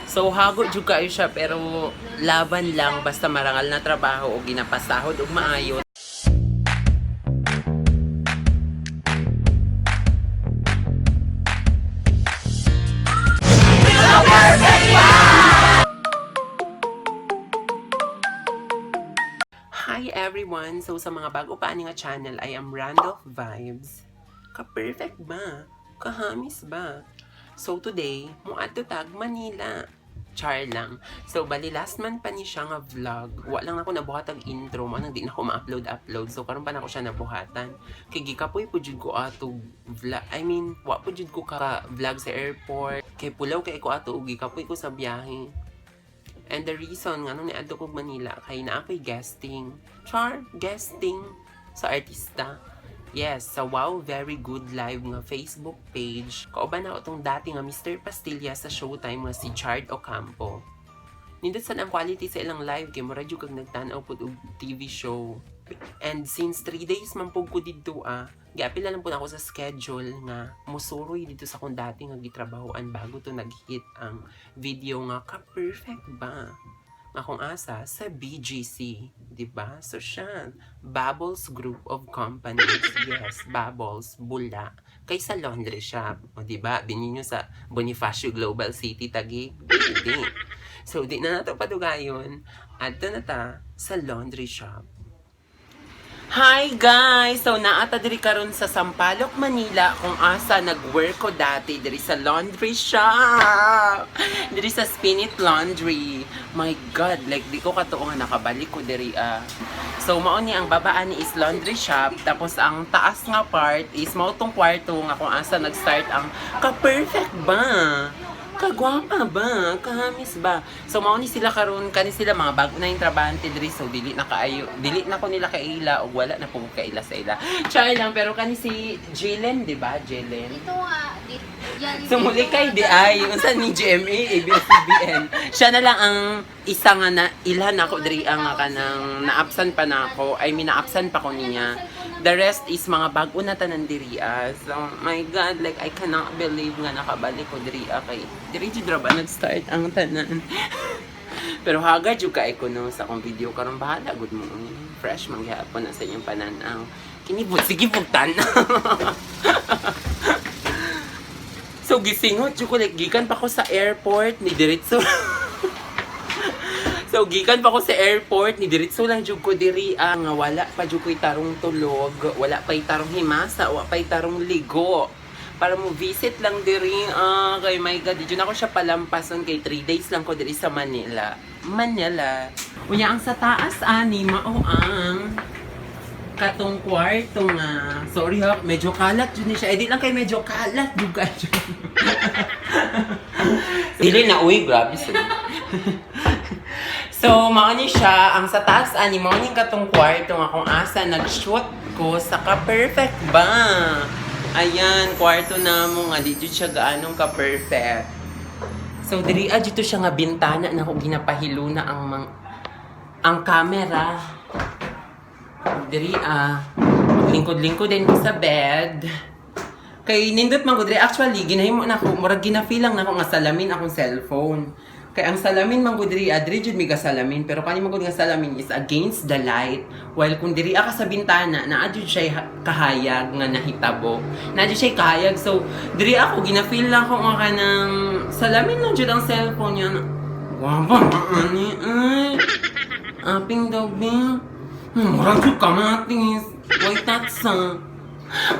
So hago jud kaayo siya, pero laban lang basta marangal na trabaho o ginapasahod og maayo. Hi everyone! So sa mga bago pa ani nga channel, I am Randolph Vibes. Ka-perfect ba? Kahamis ba? So today, muadto tag Manila. Char lang. So bali last month pa ni siya nga vlog. Wa lang ako nabuhat ang intro mo nang di na ako ma-upload upload. So karon pa na ako siya nabuhatan. Kay gikapoy po jud ko ato vlog. I mean, wa po jud ko ka vlog sa airport. Kay pulaw kay ko ato ug gikapoy ko sa biyahe. And the reason nga nung niadto kog Manila kay naa ko'y guesting. Char, guesting sa artista. Yes, sa Wow Very Good Live nga Facebook page. Kauban na tong dati nga Mr. Pastilla sa Showtime nga si Chard Ocampo. Nindot sad ang quality sa ilang live kay mura jud kag nagtan-aw pud og TV show. And since 3 days man pud ko didto giapil na lang pud ako sa schedule nga musuroy dito sa akong dati nga gitrabahoan bago to nag-hit ang video nga ka-perfect ba? Nga kung asa sa BGC, 'di ba? So siya, Bubbles Group of Companies. Yes, Bubbles, bula. Kay sa laundry shop, o 'di ba? Binin nyo sa Bonifacio Global City, Taguig. Di. So di na nato padugayon. Adto na ta sa laundry shop. Hi guys! So naata diri karon sa Sampaloc, Manila kung asa nag-work ko dati diri sa laundry shop. Diri sa Spinit Laundry. My God, like di ko katuo nga nakabalik ko diri. So mao ni ang babaan ni is laundry shop, tapos ang taas nga part is mao tong kwarto nga kung asa nag-start ang ka-perfect ba? Kagwapa ba? Kahamis ba? So mao ni sila karon, kani sila mga bago na yung trabahante diri, so dili na kaayo, dili na ko nila kaila og wala na po ko kaila sa ila. Char lang, pero kani si Jelen, di ba? Jelen. Ito nga, di, yan. So muli kay di ay unsa ni GMA ABS-CBN. Siya na lang ang isa nga na ilhan ako diri ang nga kanang naabsan pa na ako. I mean, naabsan pa ko niya. The rest is mga bago na tanan diri. So my God, like I cannot believe nga nakabalik ko diri kay diri jud ra ba nag-start ang tanan. Pero haga jud kay ko no sa akong video karon, bahala gud mo. Fresh man gihapon na sa inyong pananaw. Kini po sige pug tan-aw. So gisingot jud ko, like gikan pa ko sa airport ni diretso. So gikan pa ko sa airport ni diretso lang jud ko diri nga wala pa jud ko'y tarong tulog, wala pa tarong himasa, wa pa tarong ligo. Para mo visit lang diri kay my God, di jud ako siya palampason kay 3 days lang ko diri sa Manila. Manila. Unya ang sa taas ani mao ang katong kwarto nga. Sorry ha, medyo kalat jud ni siya. Eh di lang kay medyo kalat jud ka. Dili na uy, grabe sa. So, mao ni siya, ang sa taas ani mao ni katong kwarto nga kung asa nag-shoot ko sa ka-perfect ba. Ayan, kwarto na mo nga di jud siya gaanong ka-perfect. So, diri dito siya nga bintana na ko ginapahiluna ang ang camera. Diri maglingkod-lingkod din ko sa bed. Kay nindot man ko diri, actually ginahimo na ko, murag gina-feel lang nako nga salamin akong cellphone. Kay ang salamin man ko diri diri jud mi salamin, pero kani man gud nga salamin is against the light. While kung diri ka sa bintana, naa jud siya kahayag nga nahitabo. Naa jud siya kahayag. So diri ako gina-feel lang ko nga kanang salamin lang jud ang cellphone niya. Gwapa ani ay. Aping daw be. Murag jud kamatis. Why tatsa?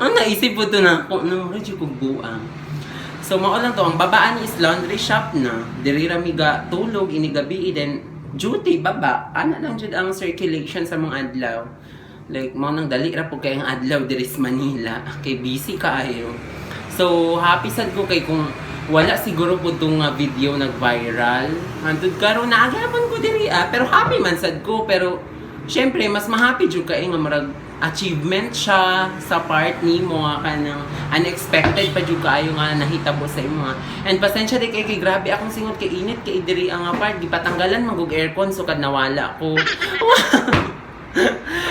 Ang naisip po to na ako, no, murag jud kog buang. So mao lang to, ang babaan is laundry shop na. Diri ra mi ga tulog ini gabi, then duty baba. Ana lang jud ang circulation sa mga adlaw. Like mao nang dali ra pud kay ang adlaw diri sa Manila kay busy kaayo. So happy sad ko kay kung wala siguro po itong video nag-viral. Hantod karon na agapon ko diri pero happy man sad ko, pero syempre mas ma-happy jud kay nga murag achievement siya sa part nimo nga kanang unexpected pa jud kaayo nga nahitabo sa imo nga. And pasensya di kay kay grabe akong singot kay init kay diri ang nga part, gipatanggalan man gug aircon so kad nawala ko.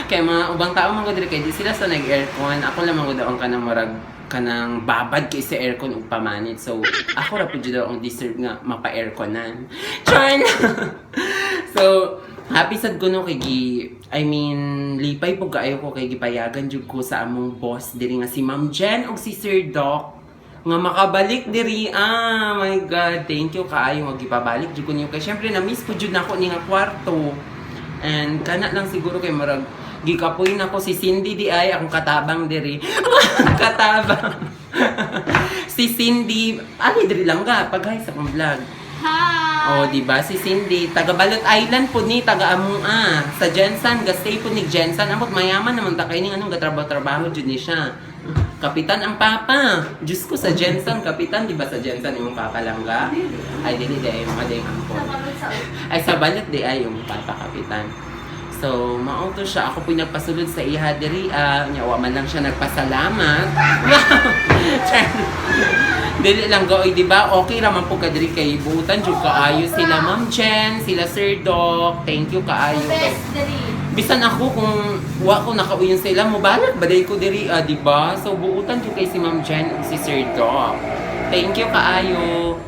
Kay mga ubang tao man gud diri kay di sila sa nag-aircon. Ako lang man gud ang kanang murag Kanang babad kay sa aircon ug pamanit. So ako ra pud jud ang deserve nga mapa-airconan. Char! So happy sad ko no kay gi, I mean, lipay po kaayo ko kay gipayagan jud ko sa among boss diri nga si Ma'am Jen ug si Sir Doc nga makabalik diri. Ah, my God, thank you kaayo nga gipabalik jud ko niyo kay syempre na miss po jud nako ni nga kwarto. And kana lang siguro kay murag gikapoy na ko si Cindy di ay akong katabang diri. Katabang. Si Cindy, ani diri lang ka pag-hi sa akong vlog. Hi! Oh, di ba? Si Cindy, taga Balot Island po ni, taga Amunga. Sa Jensan, ga-stay po ni Jensan. Amot mayaman naman ta kay ning anong gatrabaho-trabaho jud ni siya. Kapitan ang papa. Diyos ko sa Jensan, kapitan, di ba sa Jensan imong papa lang ga? Ay dili di ay mga di ang Sa ampon. balot sa Ay sa Balot di ay yung papa kapitan. So, mao to siya. Ako po nagpasulod sa iha diri. Ah, nya wa man lang siya nagpasalamat. Char. Dili lang go, di ba? Okay ra man po ka diri kay buutan jud kaayo sila Ma'am Jen, sila Sir Doc. Thank you kaayo. Kay Best diri. bisan ako kung wa ko nakauyon sa ila, mobalak baday ko diri, ah, di ba? So buutan jud kay si Ma'am Jen ug si Sir Doc. Thank you kaayo.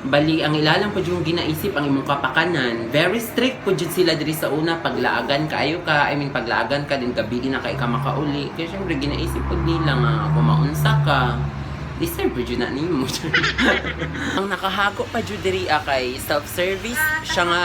Bali, ang ilalang po yung ginaisip ang imong kapakanan. Very strict po jud sila diri sa una paglaagan kaayo ka, I mean paglaagan ka din gabi na kay ka makauli. Kaya syempre ginaisip po nila nga kung maunsa ka, deserve po jud na nimo. Ang nakahago pa jud diri ah, kay self-service siya nga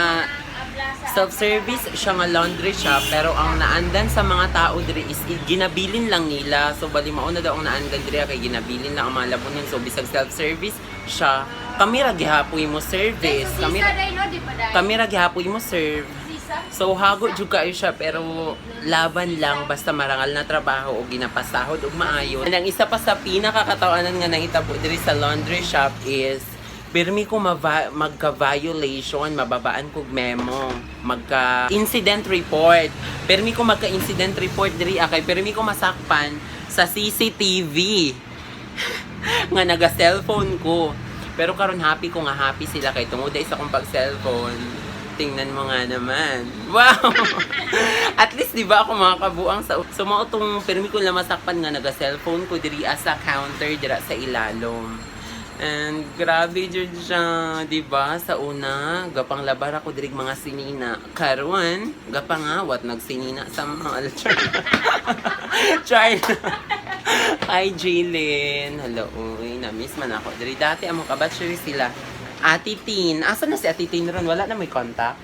self-service siya nga laundry shop, pero ang naandan sa mga tao diri is ginabilin lang nila. So bali mao na daw ang naandan diri kay ginabilin lang ang mga labunan. So bisag self-service siya, kami ra gihapoy mo service. Kami Sisa day no, di ba day? kami ra gihapoy mo serve. Sisa? So hago jud kaayo siya pero laban lang basta marangal na trabaho o ginapasahod og maayo. And ang isa pa sa pinakakatawanan nga nahitabo diri sa laundry shop is pirmi ko magka-violation, mababaan kog memo, magka-incident report. Pirmi ko magka-incident report diri ah, kay pirmi ko masakpan sa CCTV nga naga-cellphone ko. Pero karon happy ko nga happy sila kay tungod sa akong pag-cellphone. Tingnan mo nga naman. Wow! At least di ba ako mga kabuang sa so mao tong pirmi ko lang masakpan nga naga-cellphone ko diri ah, sa counter dira sa ilalom. And grabe jud siya, di ba? Sa una, gapang labar ako diri mga sinina. Karon, gapangawat nagsinina sa mall. Char. Hi, Jaylin. Hello, uy. Na-miss man ako. Diri dati, among kabatch sila. Ate Tin. Asa na si Ate Tin ron? Wala na may contact?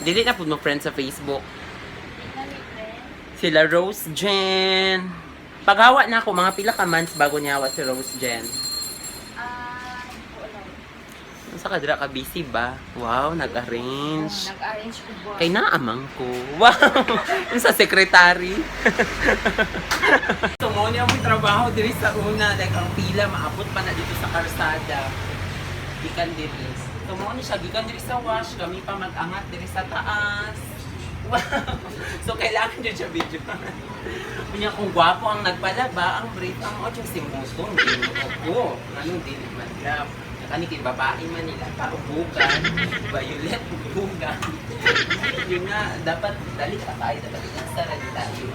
Dili na po mo friend sa Facebook. Sila Rose Jen. Paghawa na ako, mga pila ka months bago niya si Rose Jen. Ah, hindi ko alam. Sa kadra ka busy ba? Wow, nag-arrange. Nag-arrange ko ba? Kay naamang ko. Wow! Yung sa secretary. So, mo niya akong trabaho diri sa una. Like, ang pila, maabot pa na dito sa karsada. Gikan diri. So, mo ni siya, gikan diri sa wash. Kami pa mag-angat diri sa taas. Wow! So, kailangan dyan siya video. Kunya kung gwapo ang nagpalaba, ang brief ang ocho simbuto. Hindi ko. Anong dili man grab. Kani kay babae man nila, paubugan, violet, ubugan. Yun nga, dapat dali pa tayo, dapat ikasara di tayo.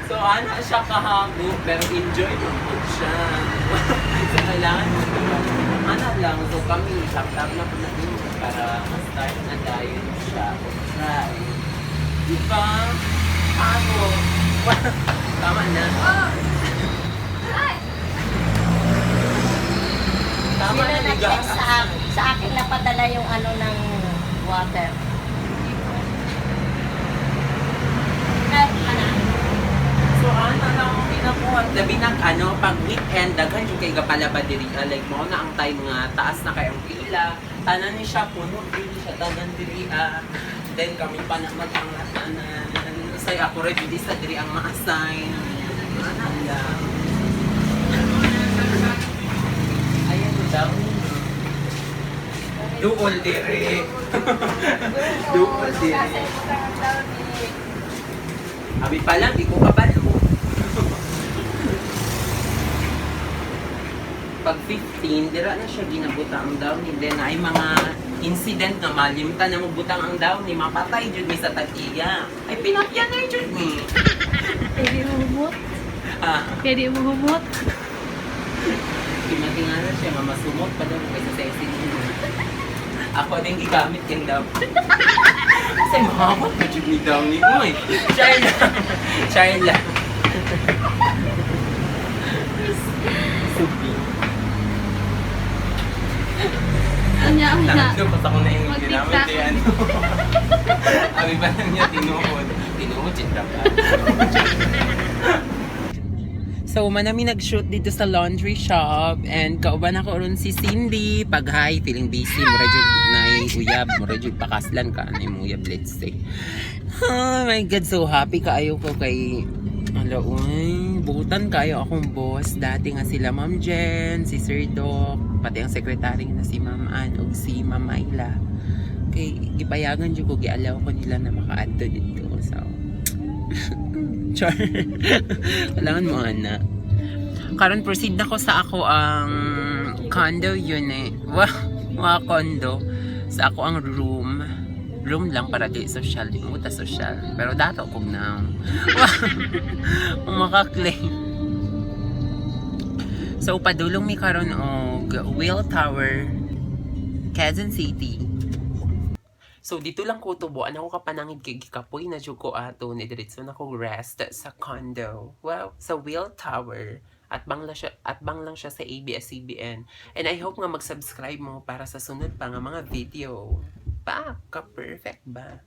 So, ana siya kahago, pero enjoy mo po siya. So, kailangan mo ana lang. So, kami, tap-tap na po na din para ma-start na tayo siya. O try. Diba? Paano? Tama na. Oh! Ay! Tama Sino na, liga. nag-text sa akin na padala yung ano ng water? Ay, ano? So, ano lang ang pinakuha. Labi nag, ano, pag weekend, daghan yung kay gapalaba diri. Ah, like, mo na ang time nga, taas na kay ang pila. Tanan ni siya, puno diri siya, tanan diri, ah. Then, kami pa na mag-angat, tanan. Say, ako rin, diri sa diri ang ma-assign. Ano lang. Ayan, daw. Duol diri. Duol diri. Kasi ang tawag ni Abi pa lang, di ko kabalo. Pag 15, dira na siya ginabuta ang downy. Then ay mga incident na malimta na mabutang ang downy, mapatay jud mi sa tag-iya. Ay pinakyan na jud mi. Kaya di mo humot. Ah, Kaya di mo humot. Kimatingala siya, mamasumot pa daw kaysa sa SCD. Ako din gigamit yung daw. Kasi mahamot na jud ni daw ni Uy. Char lang. Char lang. Subi. Anya, anya. Tanto pa sa na yung ginamit Mag-TikTok. eh, ano. Abi ba lang niya tinuod? Tinuod siya dapat. So, manami nag-shoot dito sa laundry shop and kauban ako ron si Cindy. Pag hi, feeling busy, mura jud na uyab, mura jud pakaslan ka, ano yung uyab, let's say. Oh my God, so happy kaayo ko kay ala, uy, butan kayo akong boss. Dati nga sila Ma'am Jen, si Sir Doc, pati ang secretary na si Ma'am Ann ug si Ma'am Myla. Kay gipayagan jud ko, gialaw ko nila na makaadto dito. So, char. Kailangan mo ana. Karon proceed na ko sa ako ang condo unit. Wow, mga condo. Sa ako ang room. Room lang para di social. Di mo ta social. Pero dato kog na. Wow. Maka-claim. So padulong mi karon og Wheel Tower, Quezon City. So dito lang ko tubuan ako kapanangid kay gikapoy na jud ko ato ni diretso na ko rest sa condo. Well, sa Wheel Tower at bang lang siya sa ABS-CBN. And I hope nga mag-subscribe mo para sa sunod pa nga mga video. Pa, ka-perfect ba?